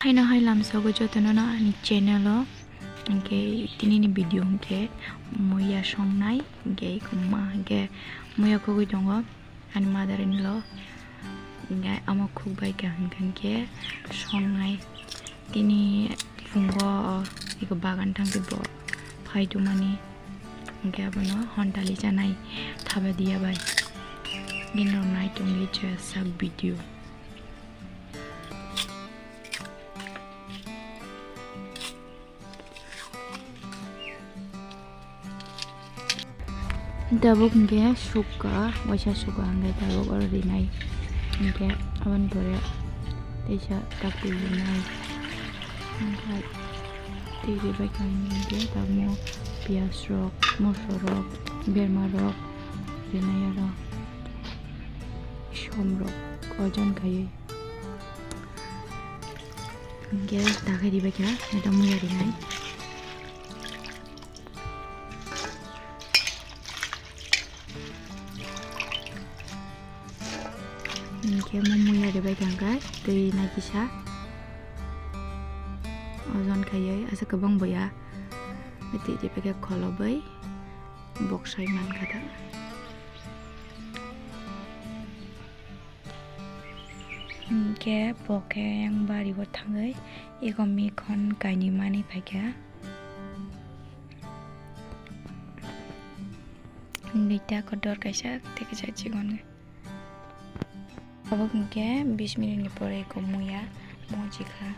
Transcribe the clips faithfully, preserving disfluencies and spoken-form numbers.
Haino hai lamsogo jotono no ani channel o, hwnkhe tinini video hwnkhe muya songnai, hwnkhe eko ma hwnkhe muya khogwi tongo ani mother in law, hwnkhe amo khukbai kha hwnkhe songnai. Tini phungo eko bagan thangkhe bo phai tongmani, hwnkhe abono hontali chanai thaba diya bai. Nini rok nai tongdi je sak video. Tabuk hwnkhe sukha, waisa sukha hwnkhe tabuk oro rinai. Hwnkhe aboni pore teisa taktwi rinai. Hwnkhe twi ribaikha hwnkhe tabukno piyaj rok, moso rok, berma rok rinai aro. Som rok ojon khaiwi. Hwnkhe dakhai ribaikha, eda muya rinai. Hwnkhe mo muya ribaikha hwnkhe twi nai kisa. Ojon khaiwi asa kwbang boya. Twi ribaikha kholobwi boksai mankha da. Hwnkhe bo khe yang bari o thangwi eko mikhon kainwi manwi phaikha. Duita kotor kaisa tei kaisa chikon. Abo hwnkhe bis minute ni pore eko muya mojikha.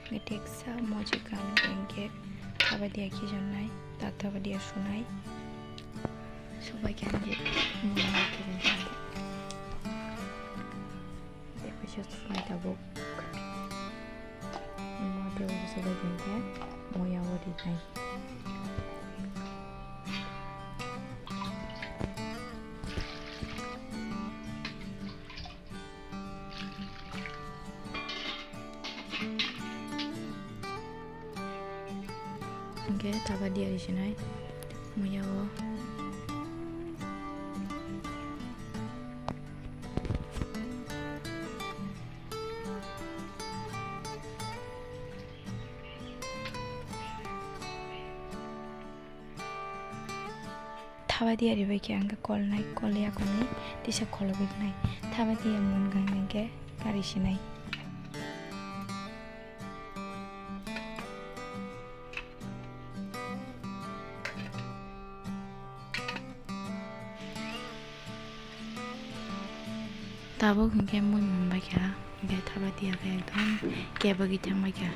Hwnkhe teksa mojikha hwnkhe thaba diya khijonnai, ta thaba diya sunai. Subai khe hwnkhe muya khijonnai. Tei kaisa sunai tabuk. Imo tei ulo subai khe hwnkhe muya o rinai. Hwnkhe thaba diya risinai muya o. Thaba diya ribai khe ang khe kolnai, kol ya konwi tisa kholobwi wngnai. Thaba diya mun kha hwnkhe kari sinai. Tabuk hwnkhe mui mwnbai kha, hwnkhe thaba diya khe ekdom kebagwi thangbai kha.